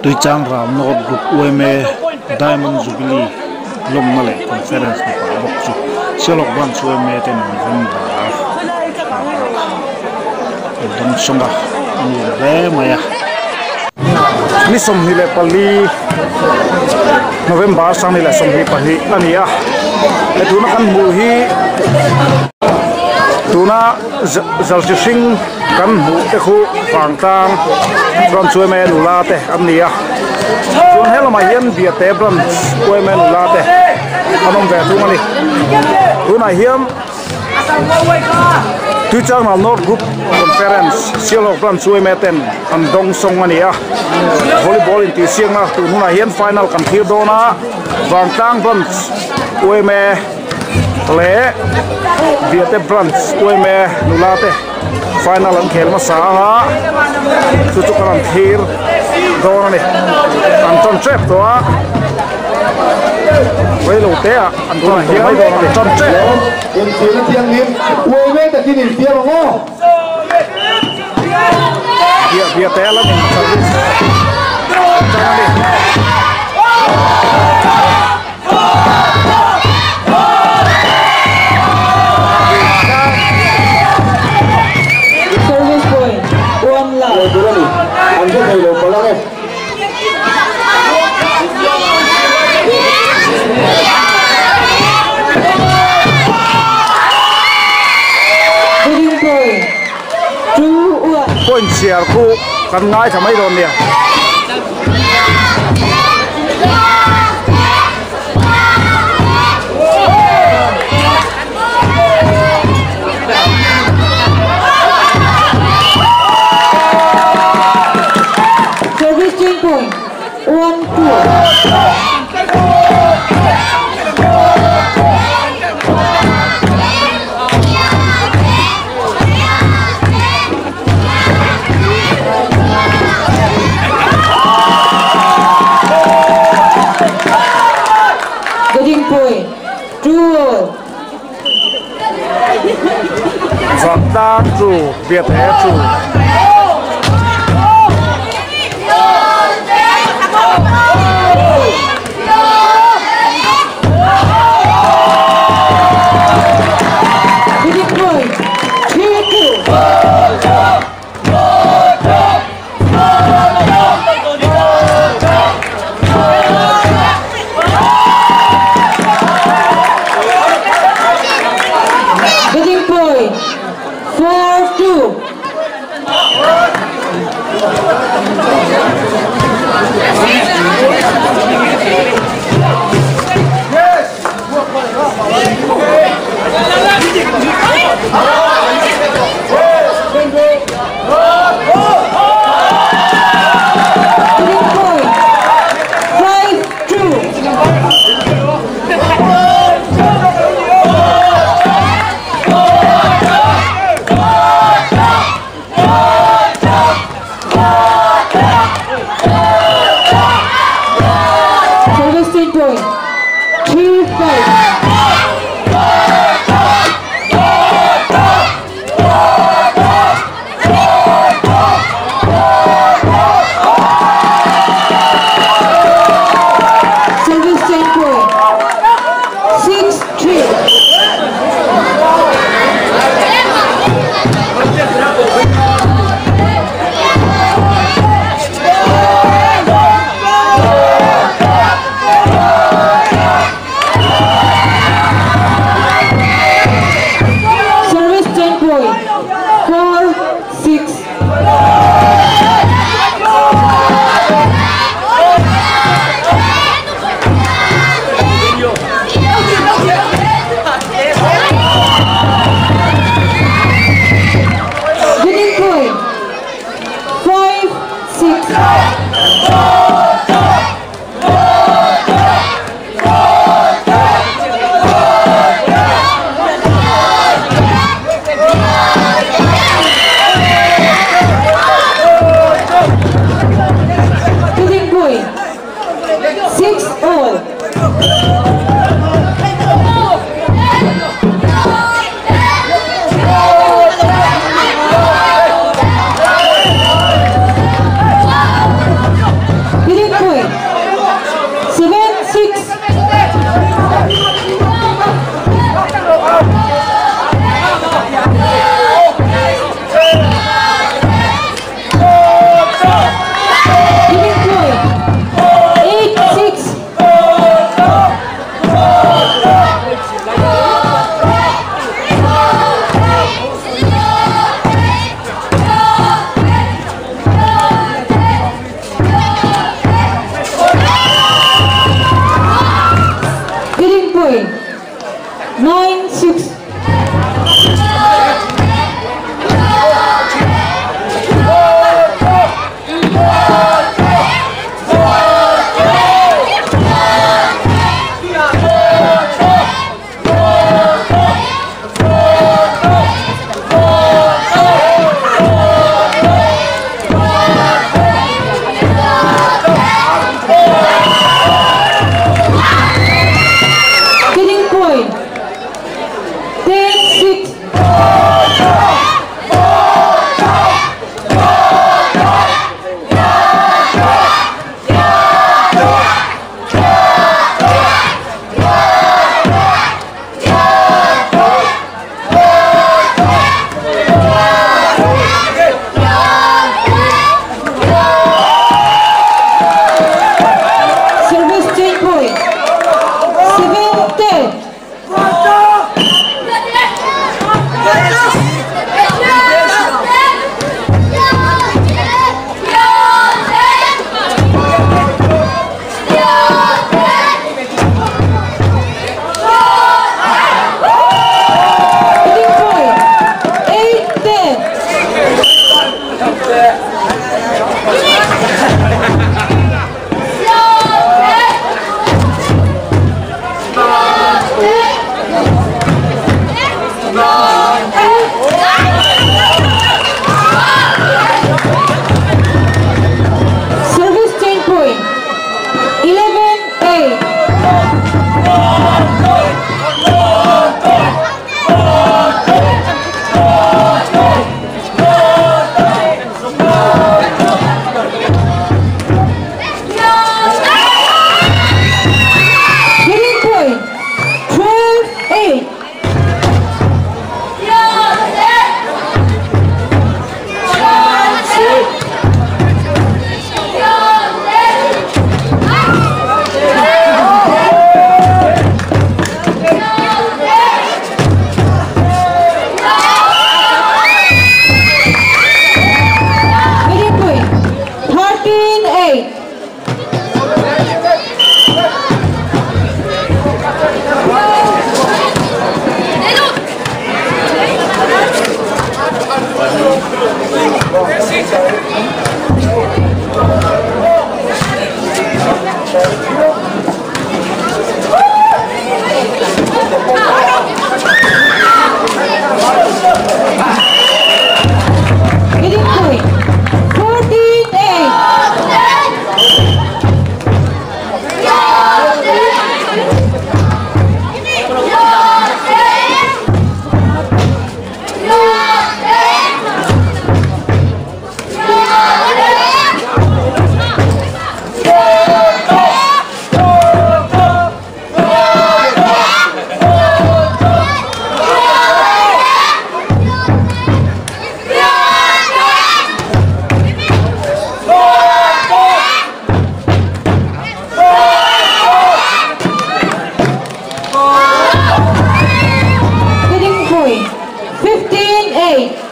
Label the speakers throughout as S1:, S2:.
S1: Tuichang ram North Group yma Diamond Jubilee lawmna leh Conference ni pah bawk chu Sialawk Branch yma ten November ah an dawngsawng a a nuam hle mai a. Ni 24 November 2022 a ni a, he tuna kan hmuh hi tuna zalti hring kan hmuh te khu vangtlang branch yma nula te an ni a, chuan he lamah hian Biate branch yma nula te an awm ve thung a ni, tunah hian. Tuichangral North Group Conference Sialhawk Branch yma ten an dawng sawng a ni a, volleyball intihsiakna tun hunah hian final kan thlir dawn a, Vangtlang Branch yma leh Biate Branch yma nula te final an khel hmasa ang a, chu chu kan han thlir dawn a ni, an tan tep tawh a, reilo te ah. An tunah hian mai dawn a ni. Tan tep.
S2: Infiamna thianghlim uai mai takin infiam ang aw.
S1: Biah biah te lam in service an tan a ni.
S3: Service point, one love.
S2: Uai tur a ni. An hre thei lo palh ang e.
S1: Point chhiar khu kan ngaithla mai dawn nia.
S3: Service change point, 1-2. Getting point, 2-all.
S1: Vangtlang chu Biate chu.
S3: Getting point, 3-2. Getting point, 4-2. Getting point, 5-2. Service change point, 3-5. Service change point, 6-3. Service change point, 4-6. Winning point, 5-6. Winning point, 6-all. Getting point. 14-8. Getting point. 15-8.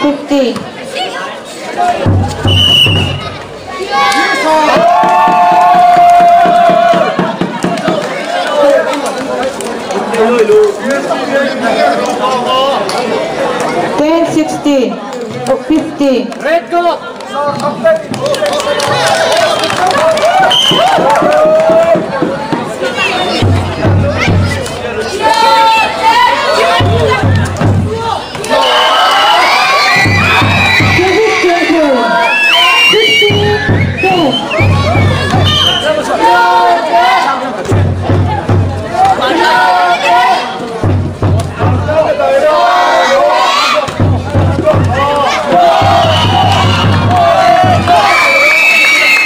S3: 9-15. 10-16. Oh, 15.
S4: Red go!
S3: Service to 16-10.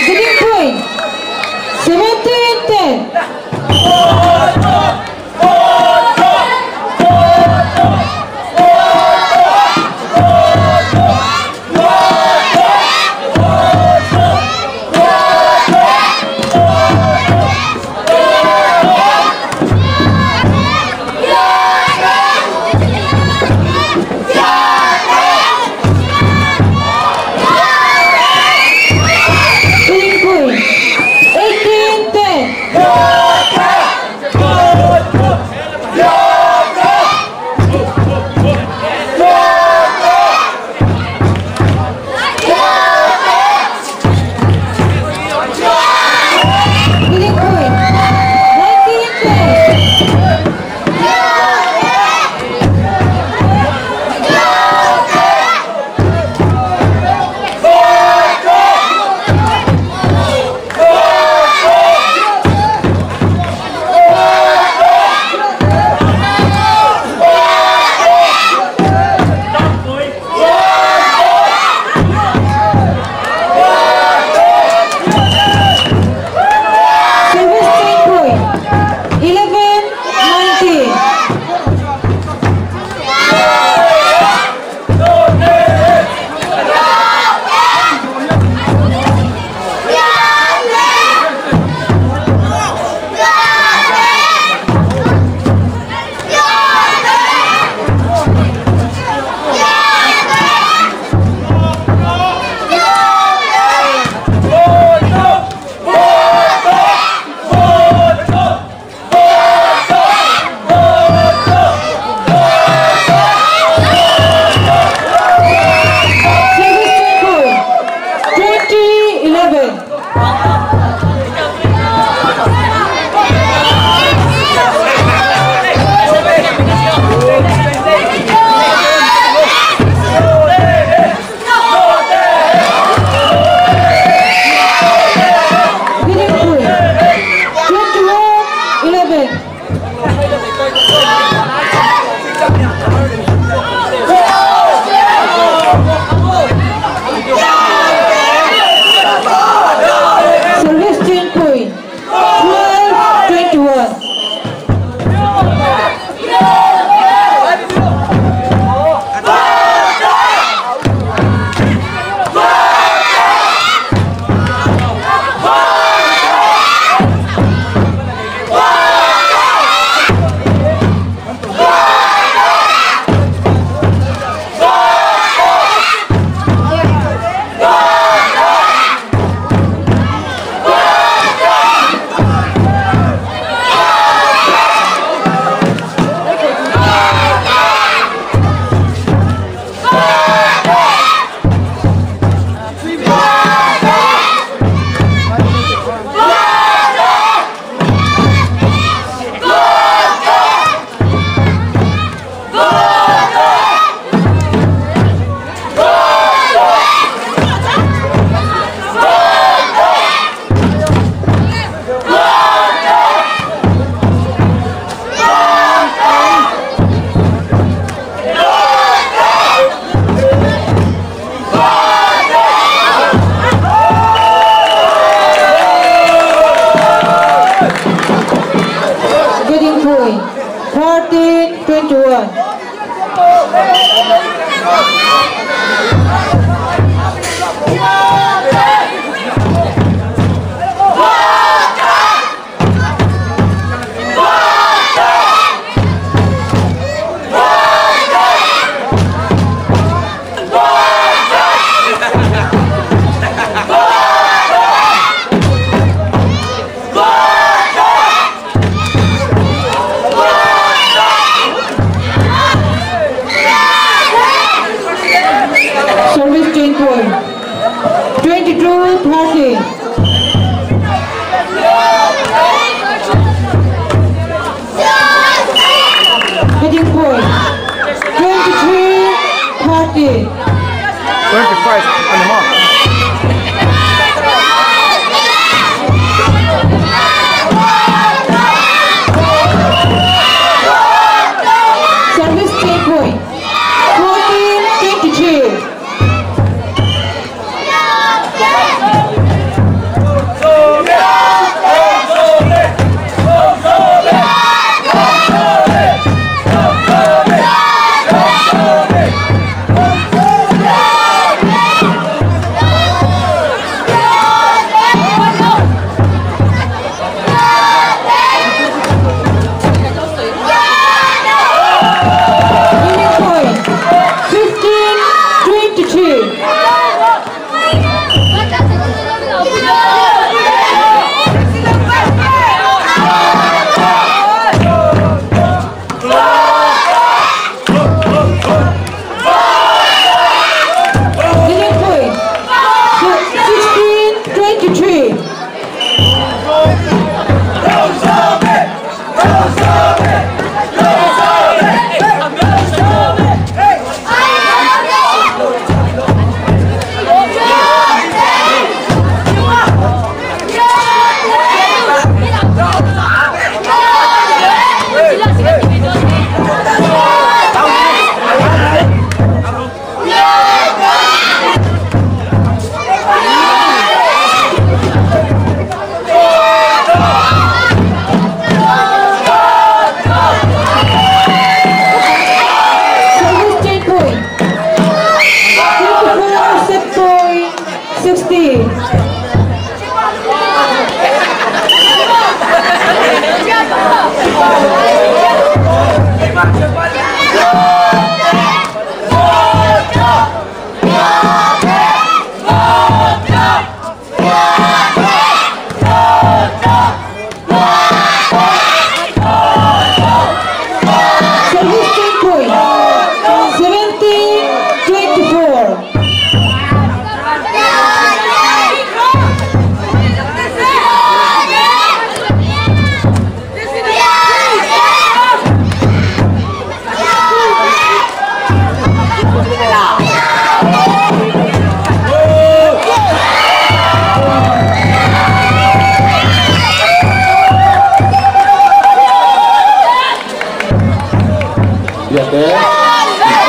S3: Getting point. 17-10. Getting point. 18-10. Getting point. 19-10. Service 10 point. 11-19. Service 10 point. 20-11. Getting point. 21-11. 13-21. Service 10 point. 22-13. Hitting point. 23-13.
S1: 25 ani ma.
S3: Service 10 point. 14-22. Winning point. 15-22. Winning point. 16-23. Service 10 point. 24 set point 16. Service 10 point. 17-24.
S2: Biate.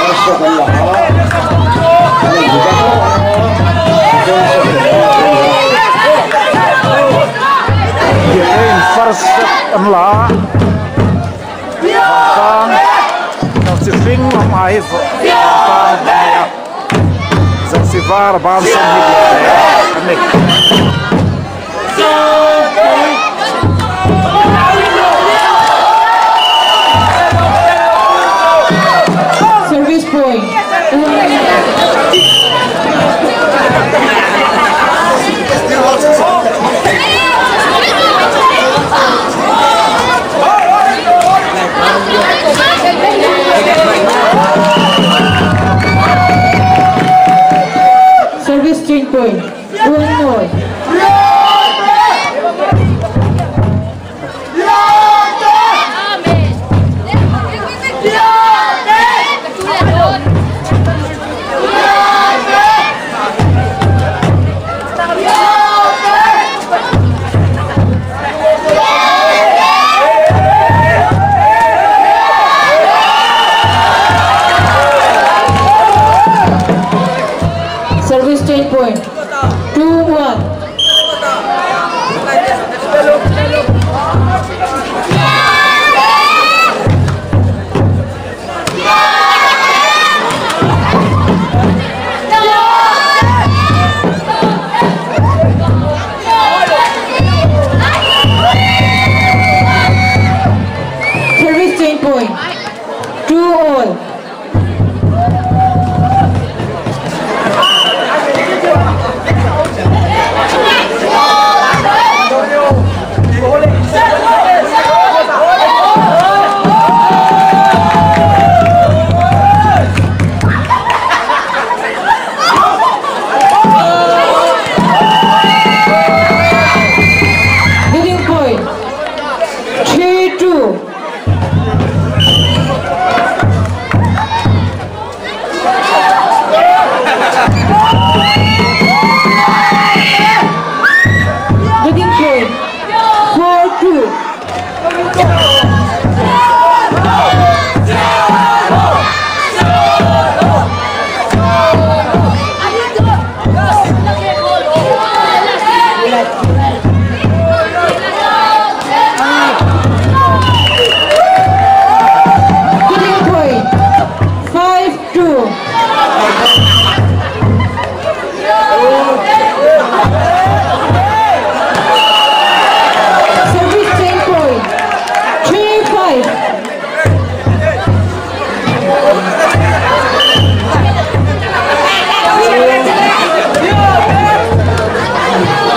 S2: First set an la a. An inzu ta
S1: Biate in first set an la a. Vantlang jersey hring lam ai hi vantlang an ni a. Jersey var ban sen hi Biate an ni.
S3: Service point. Service 10 point. 1 more.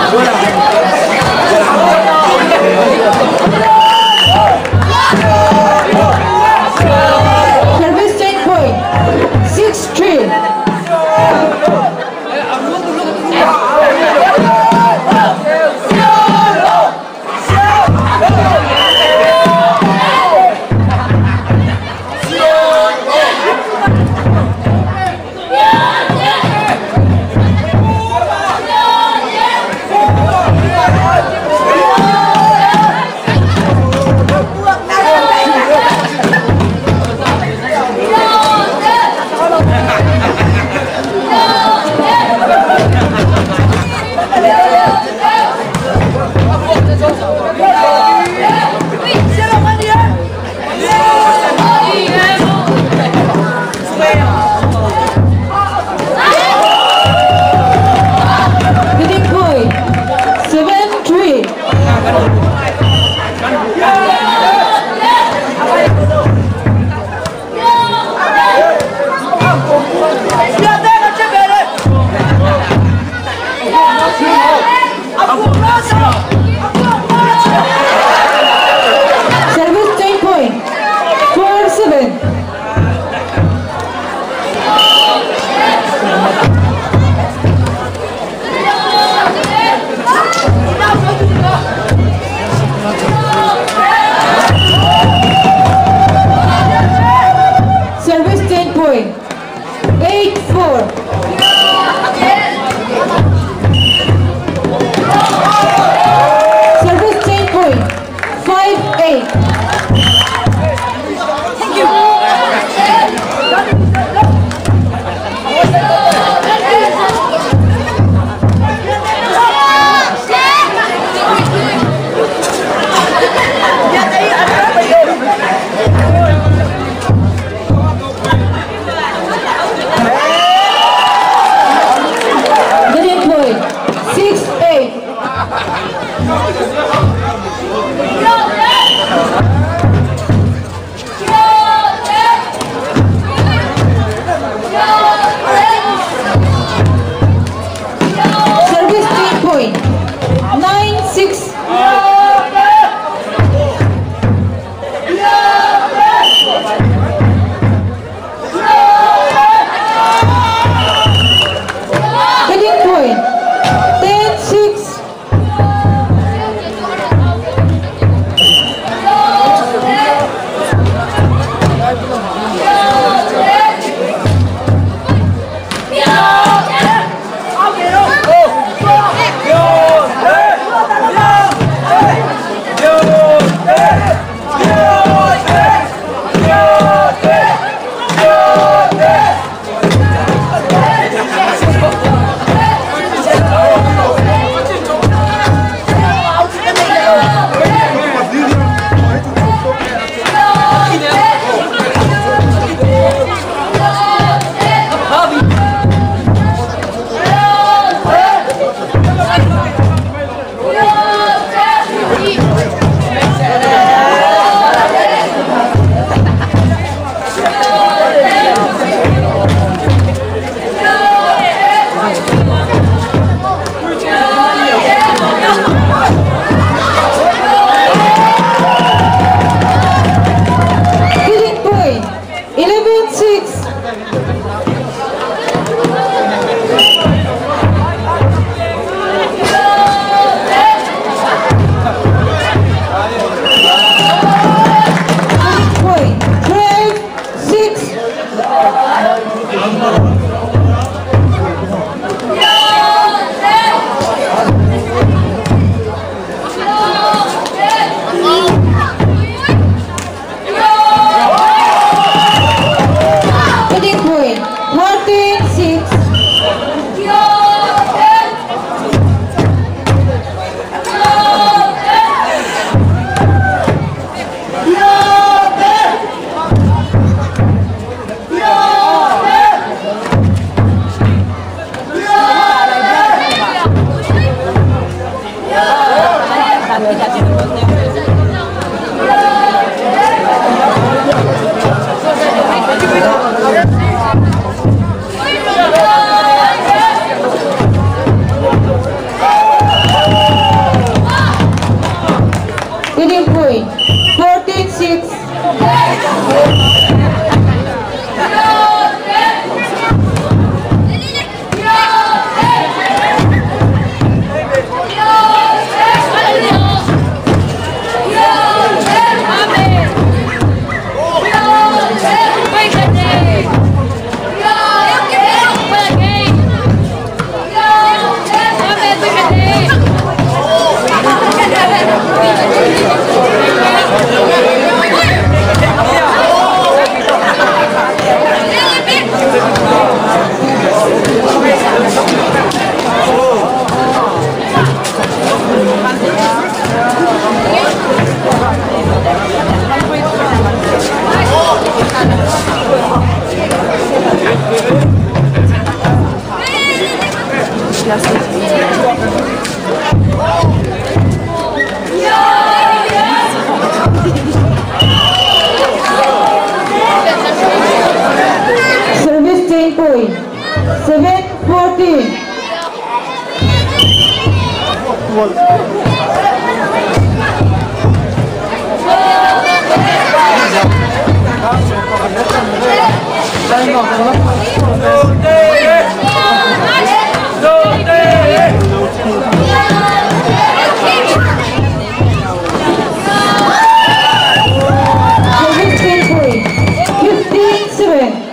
S3: Service 10 point. 6-3. Hitting point. 7-3. Service 10 point. 4-7. Service 10 point. 8-4. Service 10 point. 5-8. Getting point. 6-8. Service 10 point. 9-6. Hitting point. 10-6. Hitting point. 11-6. Point. 12-6. Hitting point. 14-6. Service 10 point. 15-7.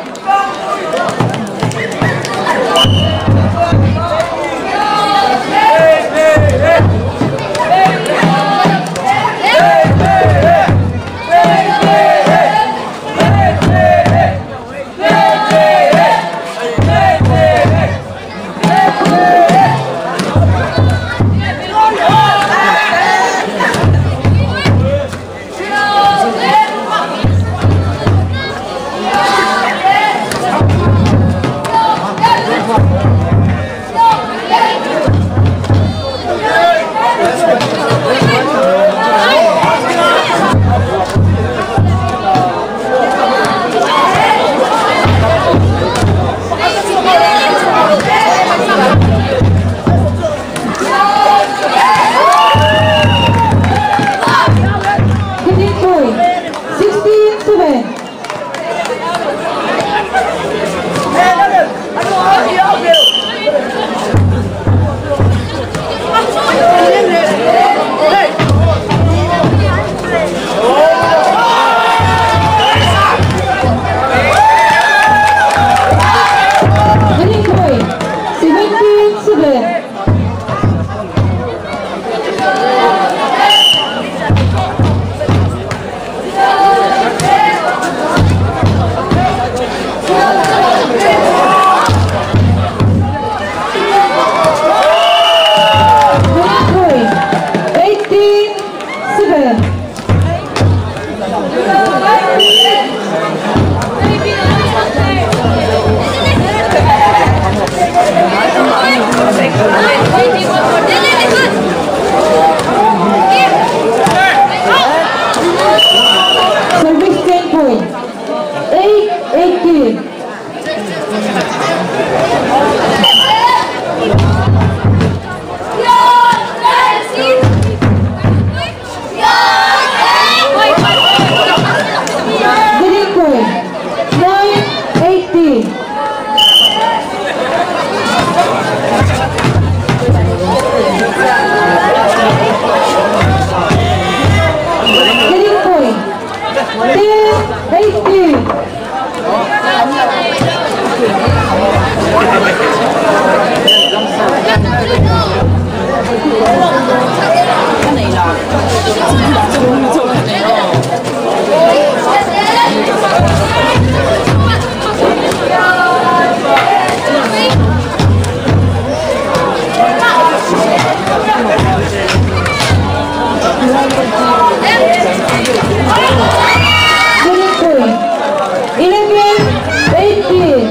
S3: Hitting point. 16-7. Hitting point. 17-7. Hitting point. 18-7. Service 10 point. 8-18. Hitting point. 9-18. Hitting point. 10-18. Hitting point. 11-18.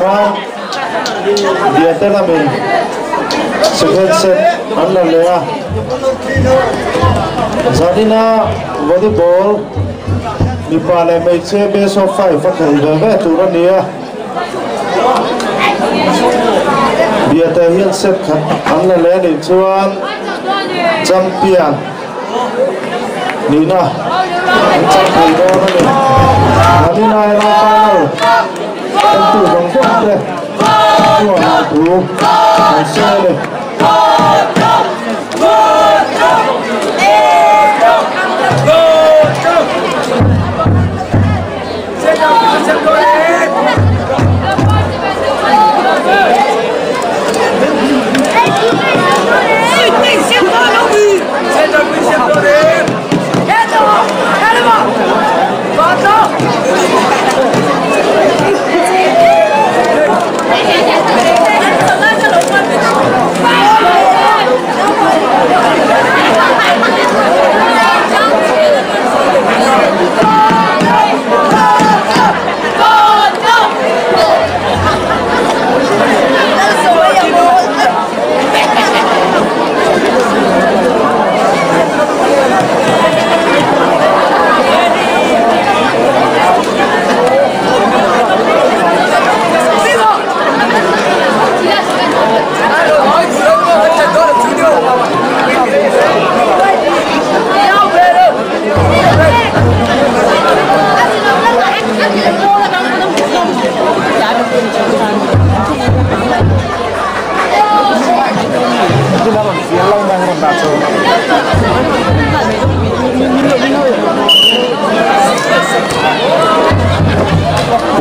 S2: khan Biate lamin second set an la leh a. Zanina volleyball mipa leh hmeichhia best of 5 a khelh ve ve tur a ni a. Biate hian set khat an la leh a nih chuan champion nihna an chang thei dawn a ni. Zanina erawh final entu zawng zawng te chuan thu an sawi a ni.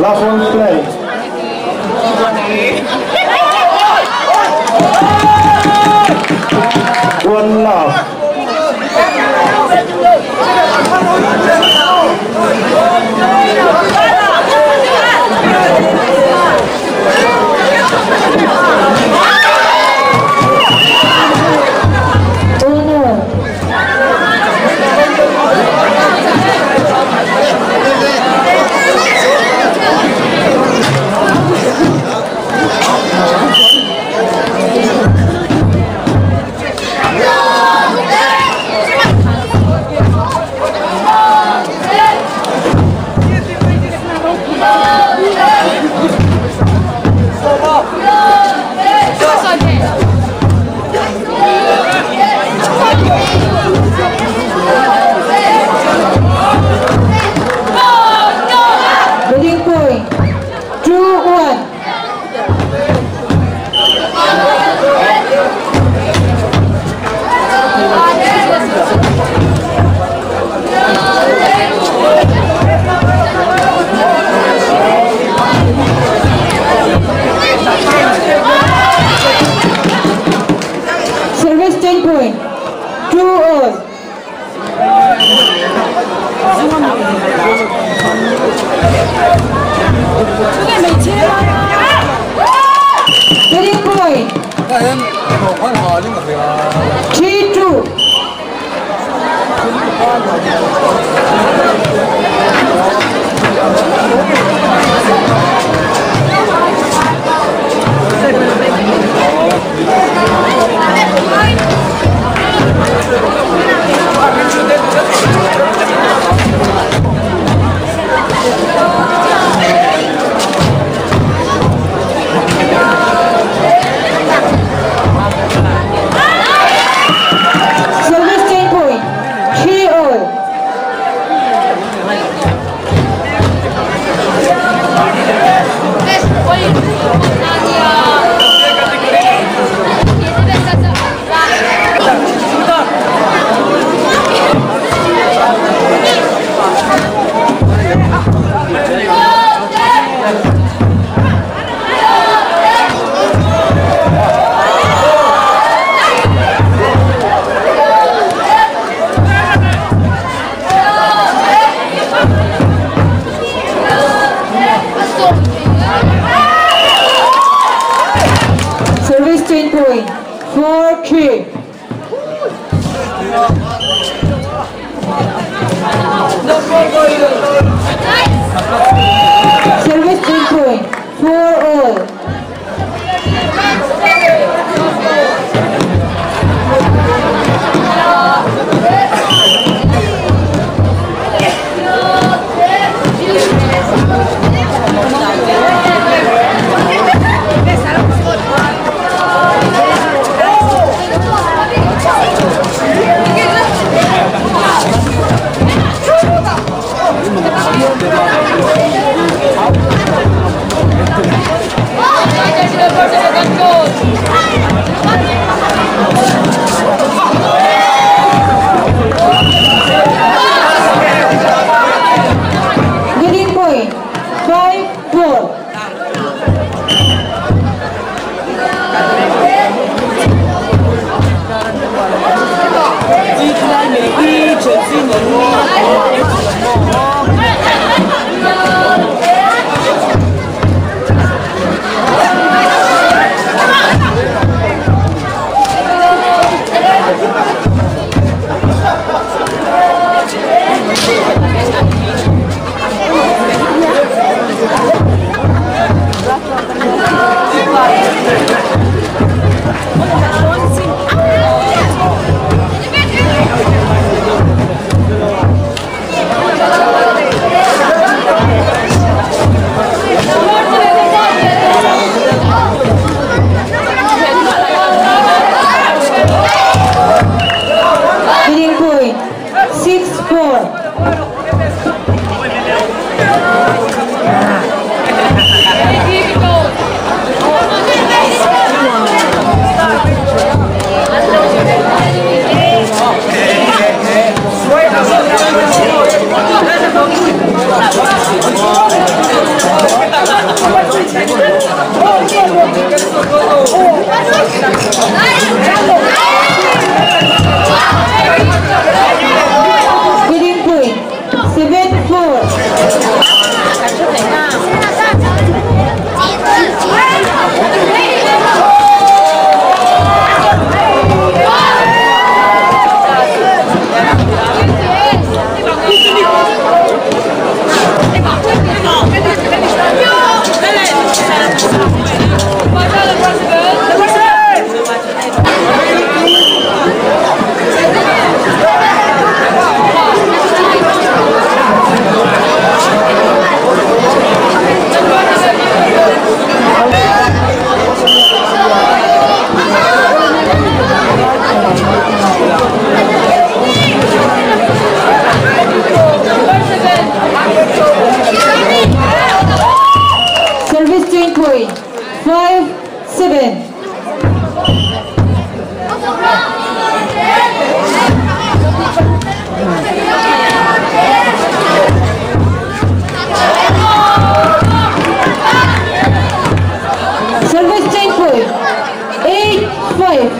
S2: Last one play. One love.
S3: Winning point, 2-1. Service 10 point, 2-all. Winning point, 3-2. Service 10 point, 3-all. Service 10 point, 4-3. Service 10 point, 4 all. Winning point, 5-4. Winning point, 6-4. Winning point, 7-4. Service change point, 5-7. Service change point, 8-5.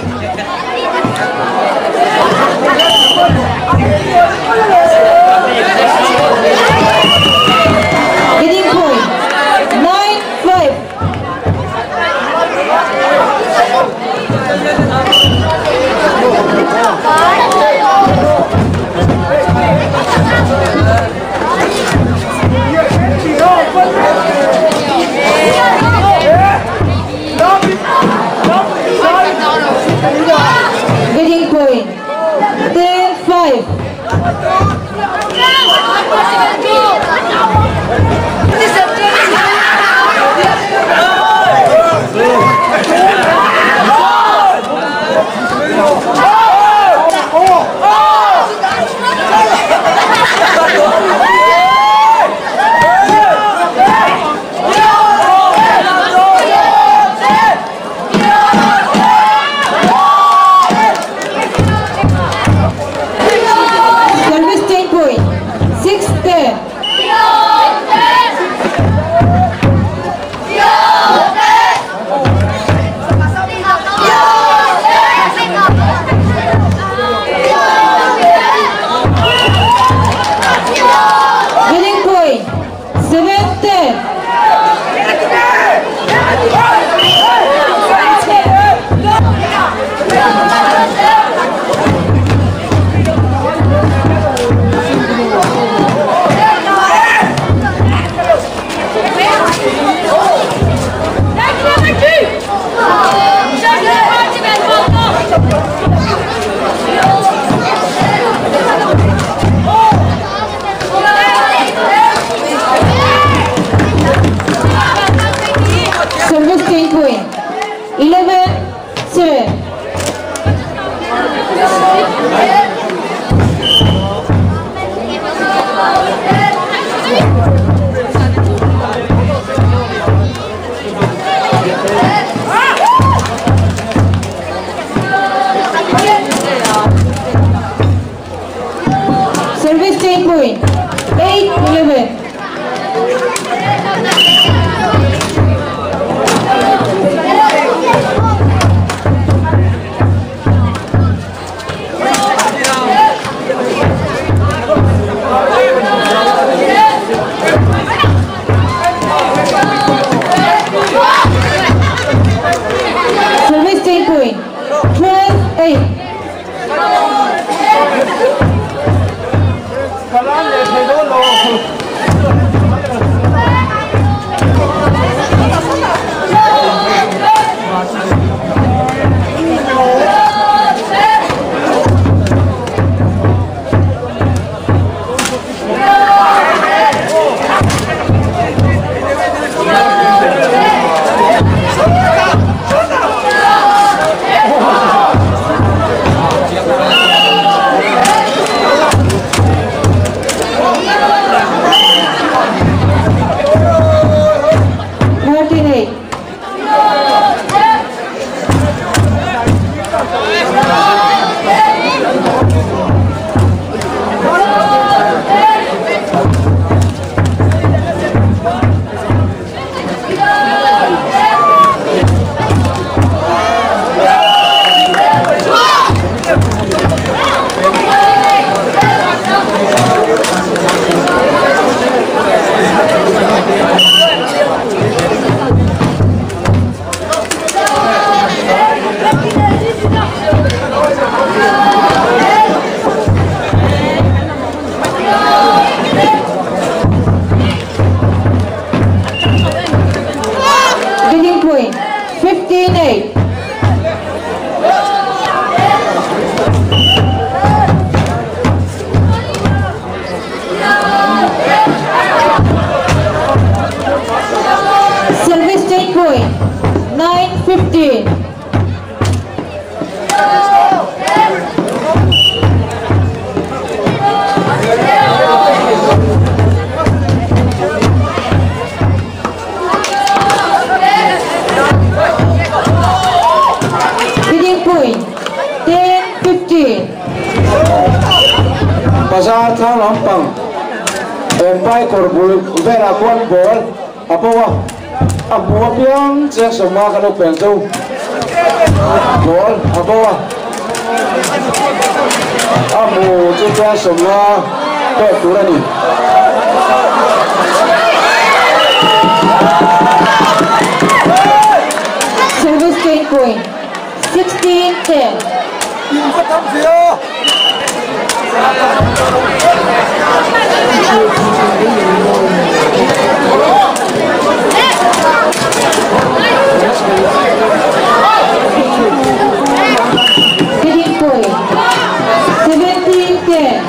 S3: Winning point, 9-5. Winning point, 10-5. Service 14-8. Service 10 point, 9-15. Leading point, 10-15.
S2: Bazar thang lampang Empai korbul vera kuan ball apawa amu apiang chek soma kalo penzo ball apawa amu chu chek soma pe turani.
S3: Service 10 point, 16-10. Leading point, 17-10.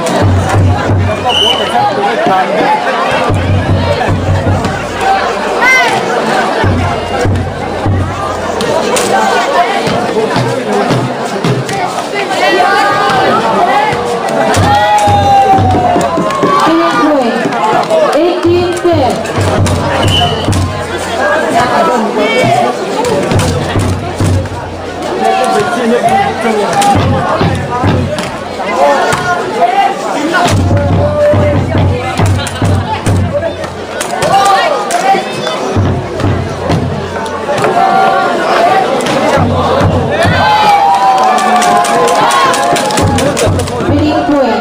S3: Leading point, 18-10. Leading point,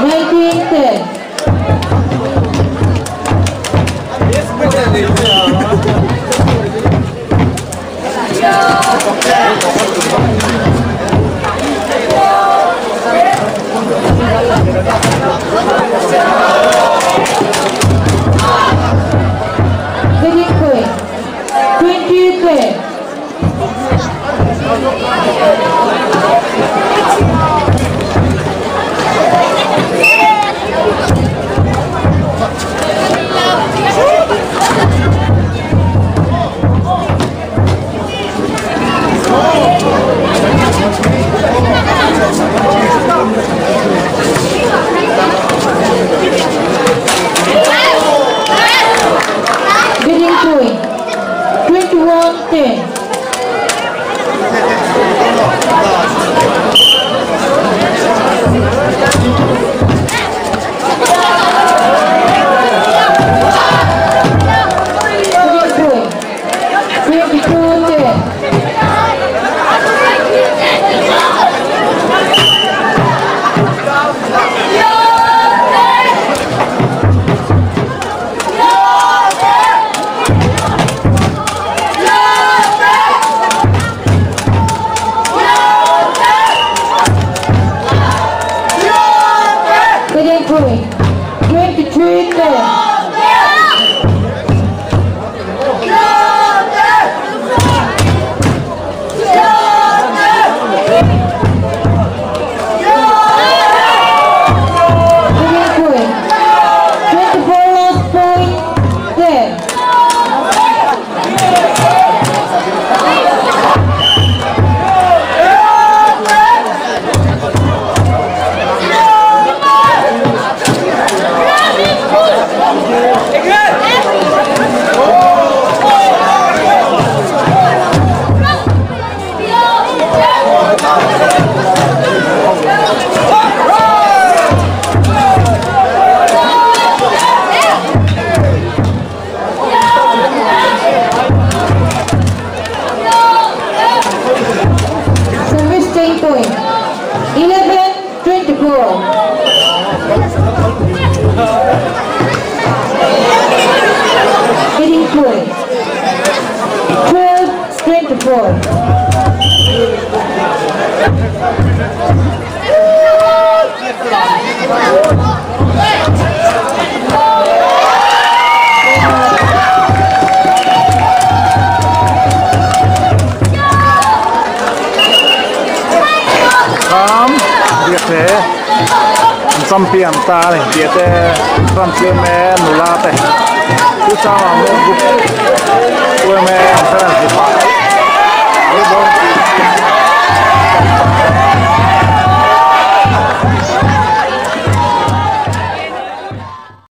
S3: 19-10. Leading point, 20-10. Leading point, 21-10. Leading point, 22-10. Leading point, 23-10. Leading point, 24-10. Service 10 point, 11-24. Leading point, 12-24.
S1: Biate an champion ta a ni Biate branch yma nula te Tuchang Group yma conference mipa.